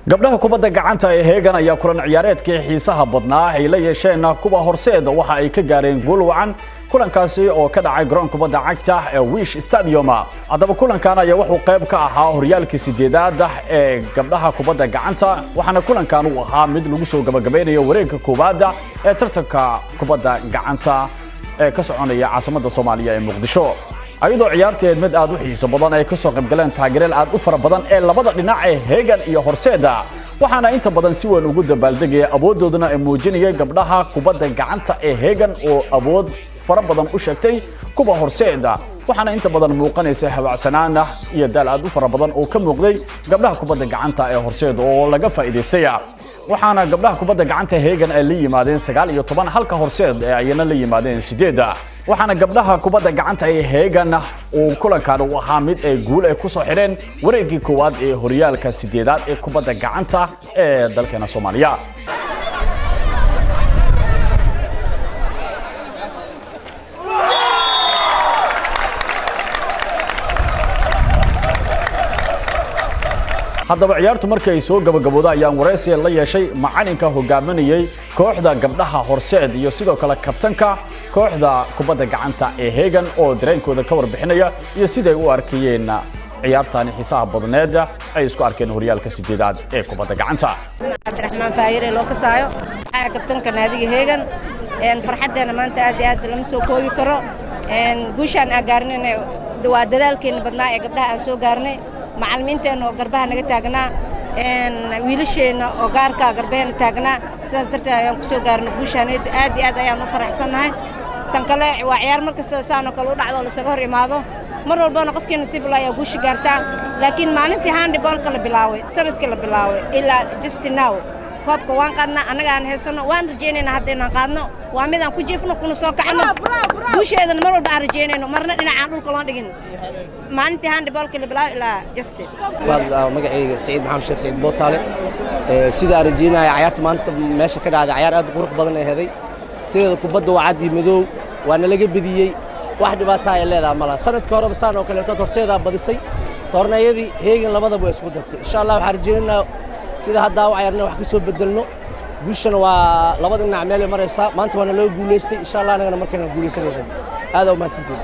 Gabdhaha kubadda gacanta ee Heegan ayaa kulan ciyaareedkii xiisaha badnaa ay la yeesheen kuwa Horseed waxa ay ka gaareen guul wacan, kulankaasi oo ka dhacay garoon kubadda cagta ee Wish Stadium. Haddaba kulankan ayaa wuxuu qayb ka ahaa horyaalkii sideedaad ee gabdhaha kubadda gacanta, waxaana kulankan uu ahaa mid lagu soo gabagabeynayo wareegga koowaad ee tartanka kubadda gacanta ee ka soconaya caasimadda Soomaaliya ee Muqdisho, ayadoo ciyaarteed mid aad u xiiso badan ay ka soo qaybgaleen taageereel aad u fara badan ee labada dhinac ee Heegan iyo Horseeda. Waxaana inta badan si weyn ugu dabaaldegaya, awooddoodana ay muujinayay gabdhaha kubadda gacanta ee Heegan oo awood fara badan u sheegtay kuwa Horseeda, waxaana inta badan muuqanaysa habacsanaana iyo daal aad u fara badan oo ka muuqday gabdhaha kubadda gacanta ee Horseed oo laga faa'iidaystay. Waxaana gabdhaha kubadda gacanta Heegan ay la yimaadeen 19, halka Horseed ee ayana la yimaadeen 8. Waxaana gabdhaha kubadda gacanta ee Heegan uu kulankan uu ahaa mid ay guul ay ku soo xidheen wareeggii koowaad ee horyaalka sideedaad ee kubadda gacanta ee dalkeena Soomaaliya. Haddaba ciyaartu markii ay soo gabagabooda ayaan waraysi la yeeshay macalinka hogaaminayay kooxda gabdhaha Horseed iyo sidoo kale kabtanka kooxda kubadda gacanta ee Heegan oo dareenkooda ka warbixinaya iyo siday u arkayeen ciyaartani xiisaha badneed ay isku arkeen horyaalka sideedaad ee kubadda gacanta. Cabdiraxmaan Faayire loo kasaayo, waxaa kabtanka naadiga Heegan. Farxaddeena maanta aad iyo aad lama soo koobi karo. Guushaan aan gaarnayna waa dadaalkeena badnaa ee gabdhaha aan soo gaarnay, macallimiinteenna oo garbaha naga taagnaa, wiilasheenna oo gaarka garbaheena taagnaa. Sidaas darteed ayaan ku soo gaarnay guushaaneed. Aad iyo aad ayaan u faraxsannahay. Tan kale waa ciyaar mar kasta saanoo kale u dhacdo oo lasaga hor imaado, mar walbana qofkii nasiib la ayaa guusha gaartaa. Laakiin maalintii handballka la bilaaway, sanadkii la bilaaway ilaa just now, koobka waan qaadnaa, annaga aan haysanno. Waan rajaynaynaa hadda inaan qaadno. Waa mid aan ku jiifno kuna soo kacno, guusheedana mar walba aan rajaynayno, marna dhinacaan dhulka loo dhigin, maalintii handballka la bilaaway ilaa just. Magacayga Saciid Maxamed Sheekh Saciid Bootaale. Sida aan rajaynaya, cayaarta maanta meesha ka dhacday cayaar aad u qurux badan ay heday. Sideeda kubadda waa cad iyo madow, waana laga bediyey, wax dhibaataa ay leedaha malaha. Sanadkii horeba saan oo kaleeto Horseedaa badisay, toornayadii Heegan labadaba waa isku dartay. Insha Allah waxaan rajaynaynaa sida haddaa u cayaarnay wax ka soo bedelno. Guushana waa labada dhinac meelay maraysaa. Maanta waana loo guulaystay, insha Allah anagana markayna guulaysanaysan. Aad aa u mahadsantihin.